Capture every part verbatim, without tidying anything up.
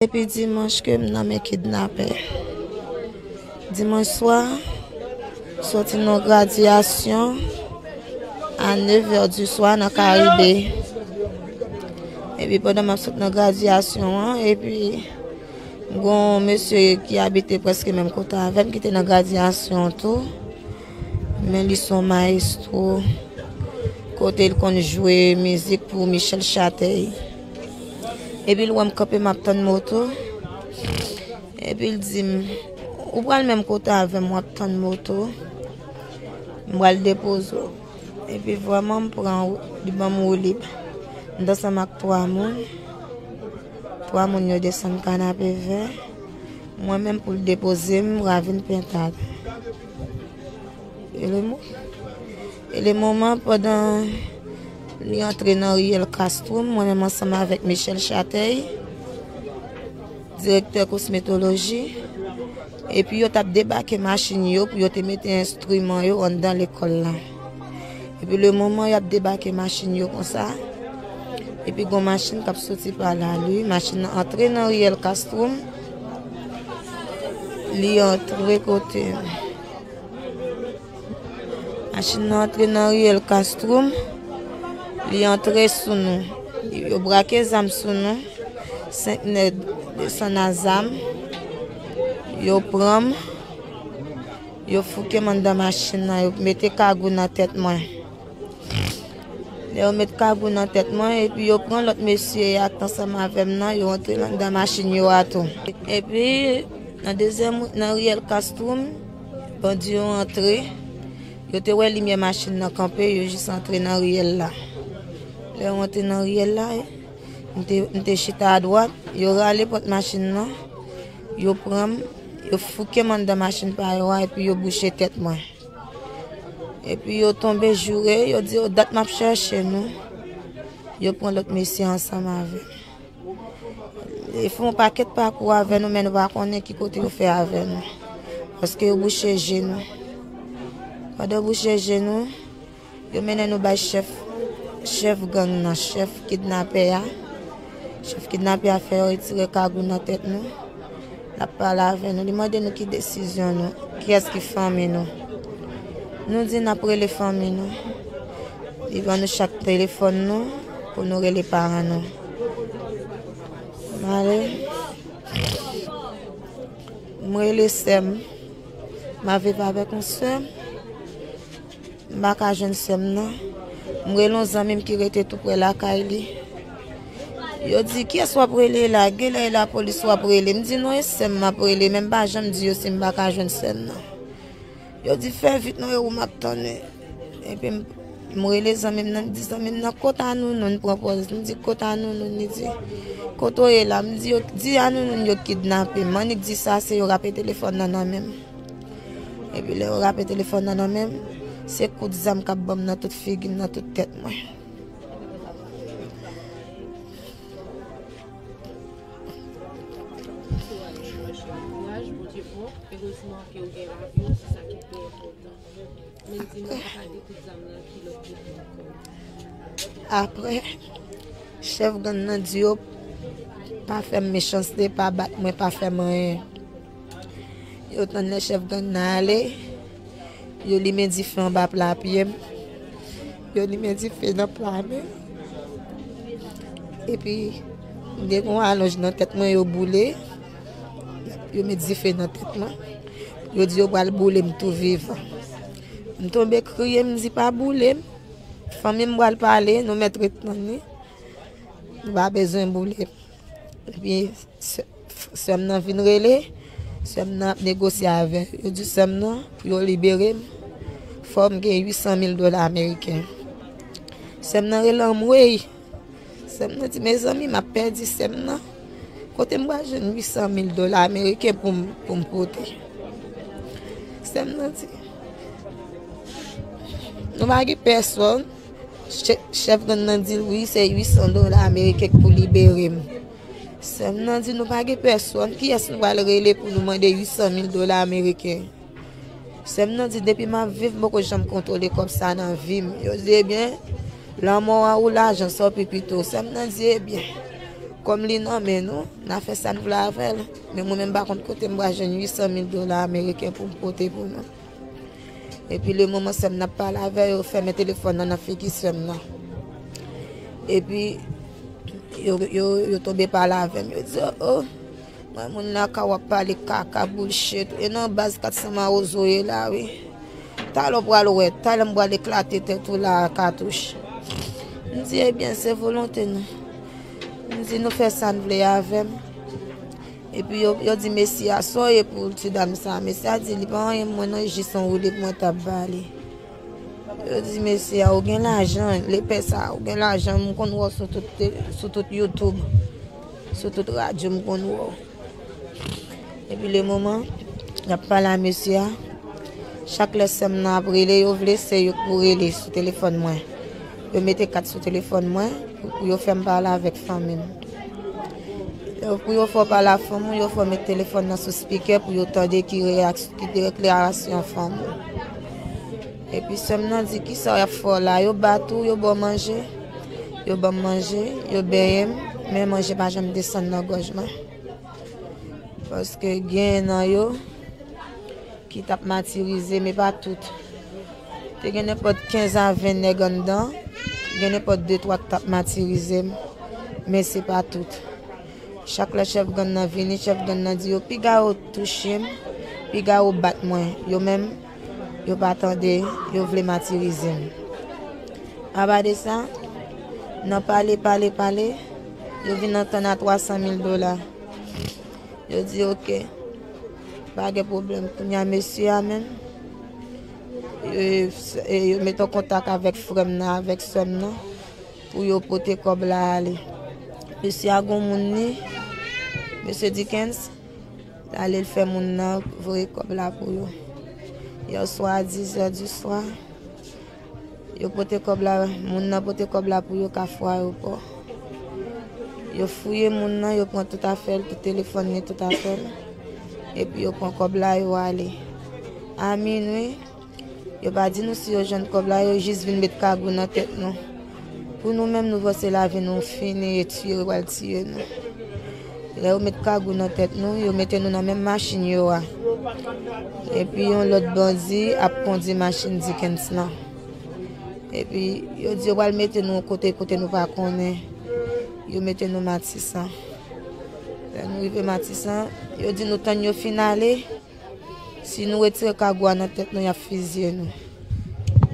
Depi dimanch ke m nan men kidnapè. Dimanch swa, soti nan gradyasyon a nevè di swa nan Karibe. Epi pandan m ap sot nan gradyasyon an, epi m gon mesye ki abite prèske menm kote avè m ki te nan gradyasyon tou. Men li se yon mayestwo kote l konn jwe mizik pou Michel Chatèy. Epi l wè m kanpe m ap tann moto. Epi l di m, "Ou pral menm kote avè m, w ap tann moto. M pral depoze w." Epi vrèman m pran wout, li ban m woulib. M t ansanm ak twa moun. Twa moun yo desann Kanapevè. Mwen menm pou l depoze m, Ravin Pentad. E le mo-, e le moman, pandan li antre nan riyèl Castrum, mwen menm ansanm avèk Michel Chatèy, direktè kosmetoloji, epi yo t ap debake machin yo pou yo te mete enstriman yo anndan lekòl la. Epi le moman y ap debake machin yo konsa, epi gon machin k ap soti pa lari, machin nan antre nan riyèl Castrum, li antre kote. Machin nan antre nan riyèl Castrum, li antre sou nou. Yo brake zam sou nou, senk nèg desann a zam, yo pran m, yo fouke m anndan machin nan, yo mete kagou nan tèt mwen. Lè yo met kagou nan tèt mwen, epi yo pran lòt mesye a k t ansanm avè m nan, yo antre anndan machin yo a tou. Epi, nan dezyèm, nan riyèl Castrum, bandi yo antre, yo te wè limyè machin nan kanpe, yo jis antre nan riyèl la. Lè yo antre nan riyèl la, m te, m te chita adwat, yo rale pòt machin nan, yo pran m, yo fouke m anndan machin pa yo a, epi yo bouche tèt mwen. Epi yo tonbe joure, yo di yo dat m ap chèche nou. Yo pran lòt mesye ansanm avè m. Yo fè yon pakèt pakou avè nou, men nou pa konnen ki kote yo fè avè nou. Paske yo bouche je nou. Pandan yo bouche je nou, yo mennen nou bay chèf, chèf gang nan, chèf kidnapè a. Chèf kidnapè a fè yo retire kagou nan tèt nou. L ap pale avè nou. Li mande nou ki desizyon nou, kiyès ki fanmi nou. Nou di n ap rele fanmi nou. Li ban nou chak telefòn nou pou nou rele paran nou. M ale. M rele sè m. M ap viv avèk yon sè m. M pa ka jwenn sè m nan. M rele yon zanmi m ki rete tou prè lakay li. Yo di, "Kiyès w ap rele la? Genlè e lapolis w ap rele." M di, "Non, e sè m m ap rele, men m pa janm di yo si m pa ka jwenn sè m nan." Yo di, "Fè vit non, e ou m ap tann." Epi m, m rele zanmi m nan, m di, "Zanmi m nan, kote Anounoun?" Pran pòz. M di, "Kote Anounoun?" Li di, "Kote w ye la?" M di, "Yo, di Anounoun yo kidnape m." M annik di sa, se yo rape telefòn nan nan men m. Epi lè yo rape telefòn nan nan men m, se kout zam k ap ban m nan tout figi m, nan tout tèt mwen. Kouraj, Bondye bon. Erezman ke w gen lavi w, se sa ki pi enpòtan. Men di nou, apati kout zam nan, ki lòt kote ankò? Apre, chèf gang nan di yo pa fè m mechanste, pa bat mwen, pa fè m anyen. Yo tann lè chèf gang nan ale, yo limen dife anba pla pye m. Yo limen dife nan pla men m. Epi, m te gen yon alonj nan tèt mwen, yo boule. Yo met dife nan tèt mwen. Yo di yo pral boule m tou vivan. M tonbe kriye, m di, "Pa boule m. Fanmi m pral pale, nou mèt ret tann li. Nou pa bezwen boule m." Epi, sè, sè m nan vin rele, sè m nan ap negosye avè yo. Yo di sè m nan, pou yo libere m, fò m gen uit san mil dola ameriken. Sè m nan rele anmwey. Sè m nan di, "Mezanmi, m ap pèdi sè m nan. Kote m pral jwenn uit san mil dola ameriken pou m, pou m pote?" Sè m nan di, "Nou pa gen pèsonn." Chè-, chèf gang nan di l, "Wi, se uit san dola ameriken k pou libere m." Sè m nan di, "Nou pa gen pèsonn. Kiyès nou pral rele pou nou mande uit san mil dola ameriken?" Sè m nan di, "Depi m ap viv, m poko janm kontwole kòb sa nan vi m." Yo di, "Ebyen, lanmò a ou lajan, sa w pi pito." Sè m nan di, "Ebyen, Kòm li nan men nou, n a fè sa n vle avè l. Men mwen menm, m pa konn kote m pral jwenn uit san mil dola ameriken pou m pote pou nou. Epi le moman sè m nan ap pale avè yo, fèmen telefòn nan nan figi sè m nan. Epi yo, yo, yo tonbe pale avè m. Yo di, "Oh, oh, mwen moun lakay w ap pale kaka, bullshit. E nan baz kat san mawozo ye la, wi. Talè w pral wè, talè m pral eklate tèt ou la a katouch." M di, "Ebyen, se volonte nou." M di, "Nou fè sa n vle avè m." Epi yo, yo di mesye a, "Sa w ye pou ti dam sa a?" Mesye a di, "Li pa anyen mwen non, jis yon woulib mwen t ap ba li." Yo di mesye a, "Ou gen lajan, lepè sa a, ou gen lajan, m konn wè w sou tout te-, sou tout YouTube, sou tout radyo, m konn wè w." Epi le moman y ap pale a mesye a, chak lè sè m nan ap rele, yo vle se yo k pou rele sou telefòn mwen. Yo mete kat sou telefòn mwen pou, pou yo fè m pale avèk fanmi m. Lè pou yo fè w pale a fanmi w, yo fè w met telefòn nan sou spikè pou yo tande ki reyaks-, ki deklarasyon fanmi w. Epi sè m nan di, "Kisa y ap fè w la? Yo bat ou, yo ba w manje?" Yo ban m manje, yo benyen m, men manje pa janm desann nan gòj mwen. Paske gen nan yo ki t ap matirize, men pa tout. Te gen nenpòt kenz a ven nèg anndan, gen nenpòt de twa ki t ap matirize m, men se pa tout. Chak lè chèf gang nan vini, chèf gang nan di yo, "Piga yo touche m, piga yo bat mwen." Yo menm, yo pa tande, yo vle matirize m. Apa de sa, nan pale, pale, pale, yo vin antann a twa san mil dola. Yo di, "Oke, pa gen pwoblèm." Kounye a, mesye a menm, e, e, yo mete an kontak avèk frè m nan, avèk sè m nan, pou yo pote kòb la ale. Mesye a gon moun li, mesye Dickens, l ale l fè moun nan voye kòb la pou yo. Yè swa a dizè di swa, yo pote kòb la, moun nan pote kòb la pou yo Kafou Ayewopò. Yo fouye moun nan, yo pran tout afè l, tout telefòn li, tout afè l. Epi yo pran kòb la, yo ale. A minwi, yo pa di nou si yo jwenn kòb la, yo jis vin met kagou nan tèt nou. Pou nou menm, nou panse lavi nou fini e tiye yo pral tiye nou. Lè yo met kagou nan tèt nou, yo mete nou nan menm machin yo a. Epi yon lòt bandi ap kondi machin Dickens lan. Epi yo di yo pral mete nou yon kote, kote nou pa konnen. Yo mete nou Matisan. Lè nou rive Matisan, yo di nou tann yo fin ale. Si nou retire kagou a nan tèt nou, y ap fizye nou.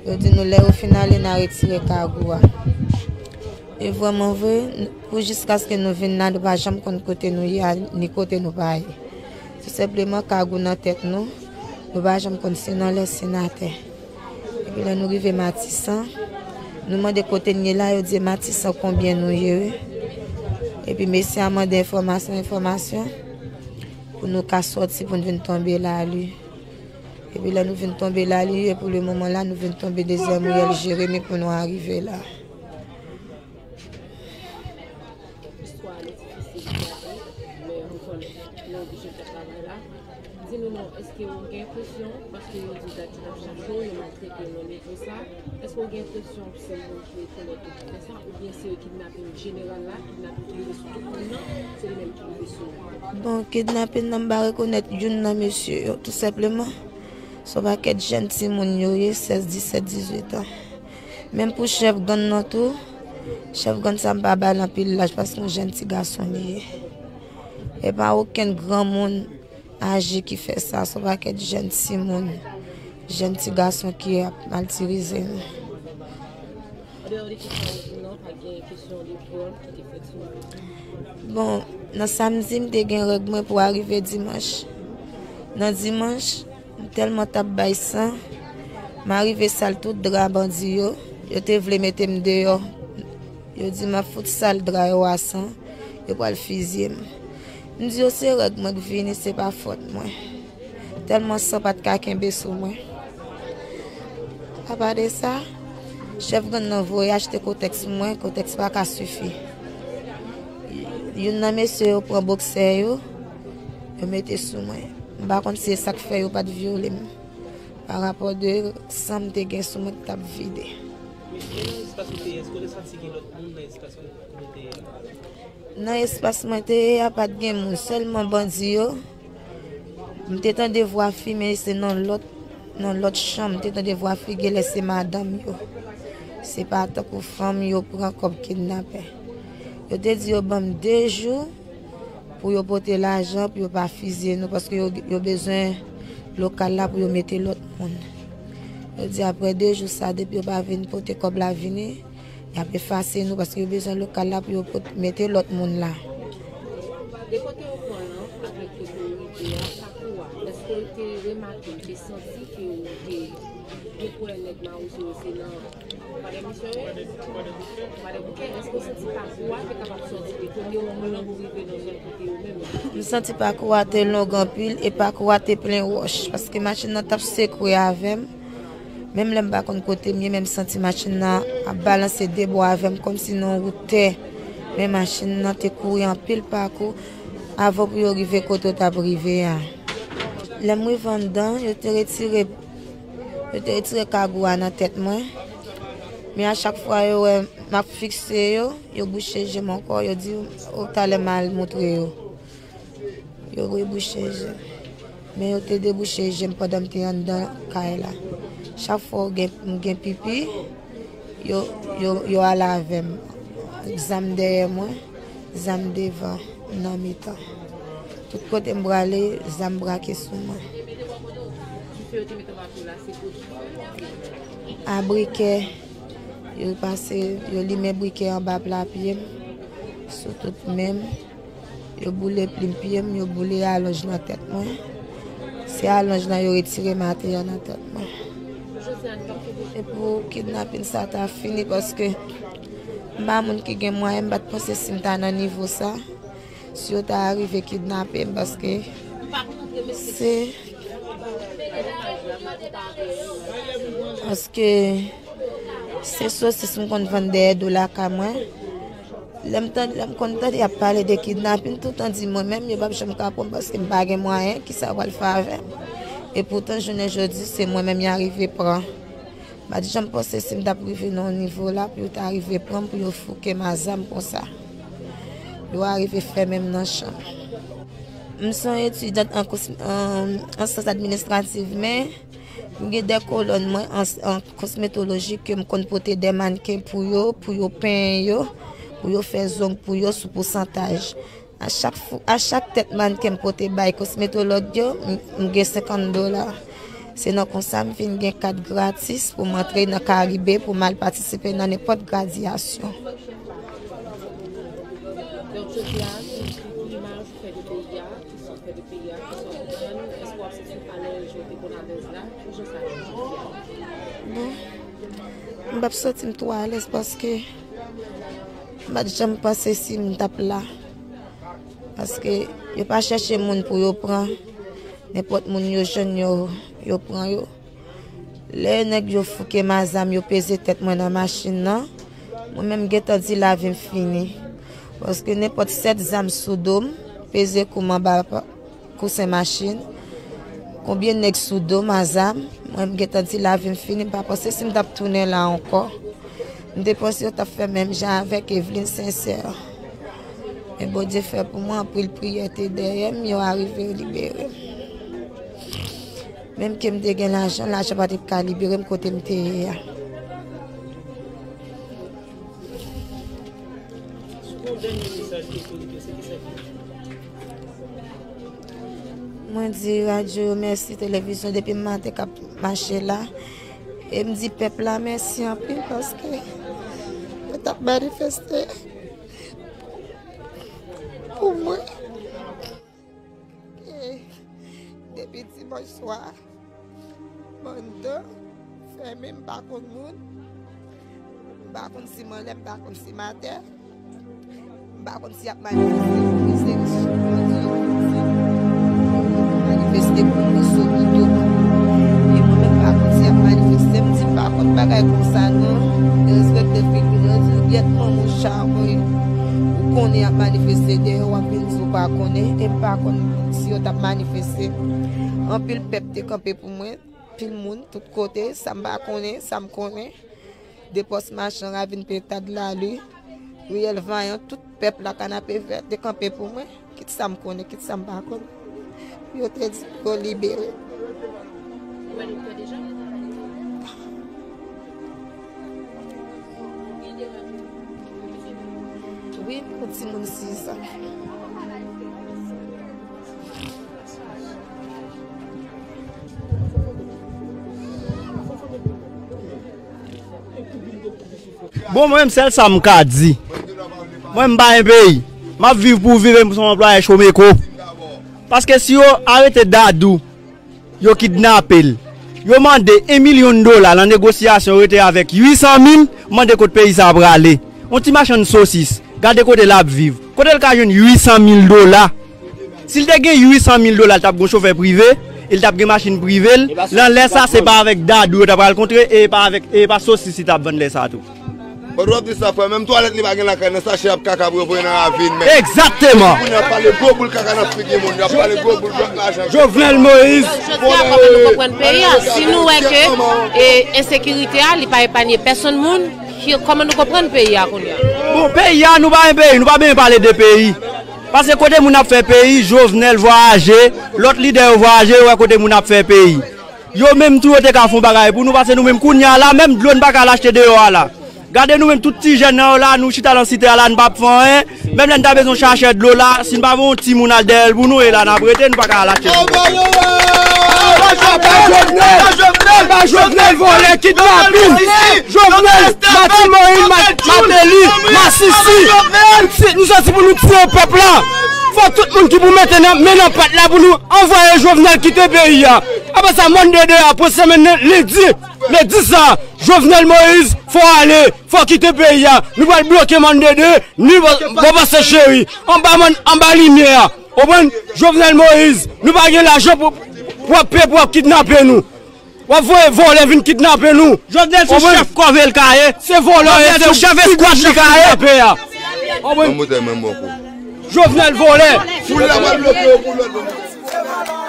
Yo di nou lè yo fin ale, n a retire kagou a. E vrèman vre, n-, pou jiskaske nou vin la, nou pa janm konn kote nou ye a, ni kote nou pa ye. Tou senpleman, kagou nan tèt nou, nou pa janm konn si n anlè, si n atè. Epi lè nou rive Matisan, nou mande kote n ye la, yo di Matisan konbyen nou ye, wi. Epi mesye a mande enfòmasyon, enfòmasyon, pou nou ka sòti, pou n vin tonbe lari. Epi lè nou vin tonbe lari, e pou le moman la, nou vin tonbe dezyèm riyèl Jeremi pou nou arive la. Istwa li difisil pou nou, men nou konnen nou oblije fè travay la. Di nou non, èske ou gen enpresyon, paske yo di dat yo t ap chache w, yo maltrete w nan nivo sa, èske ou gen enpresyon se moun ki rekonèt yo ki fè sa, oubyen se kidnapin jeneral la, kidnapin ki rive sou tout moun nan, se li menm ki rive sou ou? Bon, kidnapin nan, m pa rekonèt youn nan mesye yo, tou senpleman. Se yon pakèt jèn timoun yo ye, sèz, disèt, dizuit an. Menm pou chèf gang nan tou, chèf gang sa m pa ba l anpil laj paske yon jèn ti gason li ye. E pa okenn granmoun aje ki fè sa, se yon pakèt jèn timoun, jèn ti gason ki ap matirize nou. Andeyò de kesyon ou di non, pa gen kesyon de vyòl ki te fèt sou ou? Bon, nan samdi, m te gen règ mwen pou arive dimanch. Nan dimanch, m tèlman t ap bay san, m arive sal tout dra bandi yo. Yo te vle mete m deyò. Yo di m ap fout sal dra yo a san, yo pral fizye m. M di yo se règ mwen k vini, se pa fòt mwen. Tèlman san pa t ka kenbe sou mwen. Apa de sa, chèf gang nan voye achte kotèks pou mwen, kotèks pa ka sifi. Youn nan mesye yo pran boksè yo, yo mete sou mwen. M pa konn si se sa k fè yo pa t vyole m. Pa rapò de san m te gen sou mwen ki t ap vide. E nan espas ou te ye, èske w te santi gen lòt moun nan espas kote w te ye a? Nan espas mwen te ye a, pa t gen moun, sèlman bandi yo. M te tande vwa fi, men se nan lòt, nan lòt chanm, m te tande vwa fi, genlè se madanm yo. Se pa tankou fanm yo pran kòm kidnapè. Yo te di yo ban m de jou pou yo pote lajan, pou yo pa fizye nou, paske yo, yo bezwen lokal la pou yo mete lòt moun. Yo di apre de jou sa, depi yo pa vin pote kòb la vini, y ap efase nou, paske yo bezwen lokal la pou yo pot-, mete lòt moun la. De kote yo pran l lan, avèk kote yo rive a, pakou a, èske w te remake, w te santi ke w te gen pou wè nèg Mawozo yo se nan Madan Misyon yo? Madan Bouke, èske w santi pakou a te kapab sòti de kote w pran pou rive nan zòn kote yo menm? M santi pakou a te long anpil e pakou a te plen wòch, paske machin nan t ap sekwe avè m. Menm lè m pa konn kote m ye, men m santi machin nan ap balanse de bò avè m, kòmsi nan wout tè. Men machin nan te kouri anpil pakou avan pou yo rive kote yo t ap rive a. Lè m rive anndan, yo te retire, yo te retire kagou a nan tèt mwen. Men a chak fwa yo wè m ap fikse yo, yo bouche je m ankò, yo di, "O, talè m al montre yo." Yo rebouche je m. Men yo te debouche je m pandan m te anndan kay la. Chak fwa w gen, m gen pipi, yo, yo, yo ale avè m. Zam dèyè mwen, zam devan, nan mitan. Tout kote m prale, zam brake sou mwen. Dife yo te mete anba pye w la, se kote? A brikè, yo pase, yo limen brikè anba pla pye m, sou tout men m. Yo boule plim pye m, yo boule alonj nan tèt mwen. Se alonj lan yo retire m atè a nan tèt mwen. E pou kidnapin sa ta fini, paske m pa moun ki gen mwayen, m pa t panse si m ta nan nivo sa. Si yo ta rive kidnape m, paske se, paske se sosis m konn vann dèyè do lakay mwen. Lè m tande, lè m konn tande y ap pale de kidnapin, toutan di mwen menm, yo p ap janm ka pran m paske m pa gen mwayen, kisa yo pral fè avè m? Epoutan, jounen jodi, se mwen menm y arive pran. M pa t janm panse si m t ap rive nan yon nivo la pou yo ta rive pran m, pou yo fouke m a zam konsa. Yo arive fèmen m nan chanm. M se yon etidyant an kos-, an, an syans administrativ, men m gen de kolòn mwen an, an kosmetoloji ke m konn pote de mannken pou yo, pou yo penyen yo, pou yo fè zong pou yo sou pousantaj. A chak fou, a chak tèt mannken m pote bay kosmetològ yo, m, m gen senkant dola. Se nan konsa m vin gen kat gratis pou m antre nan Karibe pou m al patisipe nan nenpòt gradyasyon. Donk, jodi a, ki, ki imaj ou fè de peyi a, ki son ou fè de peyi a, ki son ou konprann, èske w ap santi w alèz jan w te konn alèz la? Ki jan sa ye jodi a? Bon, m p ap santi m twò alèz paske m pa t janm panse si m t ap la. Paske yo pa chèche moun pou yo pran. Nenpòt moun yo jwenn yo, yo pran yo. Lè nèg yo fouke m a zam, yo peze tèt mwen nan machin nan, mwen menm m gentan di lavi m fini. Paske nenpòt sèt zam sou do m, peze kou m anba pa-, kousen machin. Konbyen nèg sou do m a zam, mwen m gentan di lavi m fini, m pa panse si m t ap tounen la ankò. M te panse yo t ap fè menm jan avèk Evelyne Sincère. Men Bondye fè pou mwen, anpil priyè te dèyè m, yo arive libere m. Menm ke m te gen lajan, lajan pa t ka libere m kote m te ye a. Yon dènye mesaj ke w poze, se ki sa ki Mwen di radyo yo mèsi, televizyon, depi m maten k ap mache la. E m di pèp la mèsi anpil paske yo t ap manifeste pou mwen. E depi dimanch swa, m anndan, fèmen, m pa konn moun. M pa konn si m anlè, m pa konn si m atè. M pa konn si y ap manifeste pou mwen, se yon manifeste pou mwen sou moto. E mwen menm, m pa konn si y ap manifeste, m di m pa konn bagay konsa non. Yo respekte figi m, yo di w gyèt manman w chawoy. Ou konnen y ap manifeste dèyè w, w ap vin di w pa konnen. E m pa konn si yo t ap manifeste. Anpil pèp te kanpe pou mwen, anpil moun, tout kote, sa m pa konnen, sa m konnen. Depòs Machan, Ravin Petad, Lali, Riyèl Vayan, tout pèp la, Kanapevè, te kanpe pou mwen. Kit sa m konnen, kit sa m pa konnen. Yo te di pou yo libere. Ou wè doktè deja? Wi, yon timoun sis an. Bon, mwen menm, sèl sa m ka di. Mwen, m pa gen peyi. M ap viv pou viv, e m se yon anplwaye Chomeco. Paske si yo arete Dadou, yo kidnape l, yo mande yon milyon dola nan negosyasyon, yo rete avèk uit san mil, mande kot peyi sa a prale. Yon ti machann sosis, gade kote l ap viv. Kote l ka jwenn uit san mil dola? Si l te gen uit san mil dola, l t ap gen yon chofè prive, e l t ap gen machin prive l. Nan lè sa, se pa avèk Dadou yo t ap al kontre, e pa avèk, e pa sosis li t ap vann lè sa tou. But w ap di sa, frè, menm twalèt li pa gen lakay, nan sachè y ap kaka pou yo voye nan ravin, men. Egzakteman. Kounye a y ap pale gwo boul kaka nan figi moun, y ap pale gwo boul blòk lajan. Jovenel Moïse. Jodi a, kòman nou konprann peyi a? Si nou wè ke, e, ensekirite a, li pa epanye pèsonn moun, ki, kòman nou konprann peyi a kounye a? Bon, peyi a, nou pa gen peyi, nou pa bezwen pale de peyi. Paske kote moun ap fè peyi, Jovenel vwayaje, lòt lidè yo vwayaje, yo wè kote moun ap fè peyi. Yo menm tou yo te ka fè yon bagay pou nou, paske nou menm kounye a la, menm dlo n pa ka al achte deyò a la. Gade nou menm tout ti jèn nan yo la, nou chita nan site a la, n p ap fè anyen. Menm lè n ta bezwen chache dlo la, si n pa voye yon timoun al dèyè l pou nou, e la n ap rete, nou pa ka al achte dlo. Anba Jovenel! Anba Jovenel vòlè, kidnapin! Jovenel, Martine Moïse, Martelly, masisi! Nou sòti pou nou tiye pèp la! Fò tout moun ki pou mete nan, men nan pat la pou nou anvwaye Jovenel kite peyi a! Apre sa, Monday de a, pou semèn nan, lendi, lendi sa, Jovenel Moïse, fò ale, fò kite peyi a! Nou pral bloke Monday de, ni bò, bò pastè Cheri, anba, anba limyè a! Konprann? Jovenel Moïse, nou pa gen lajan pou, pou w ap peye pou w ap kidnape nou. W ap voye vòlè vin kidnape nou. Jovenel se chèf kòve l ka ye. Se vòlè, se chèf eskwad li ka ye. Menm bòkò. Jovenel vòlè. Foul la pral bloke yo pou lòt.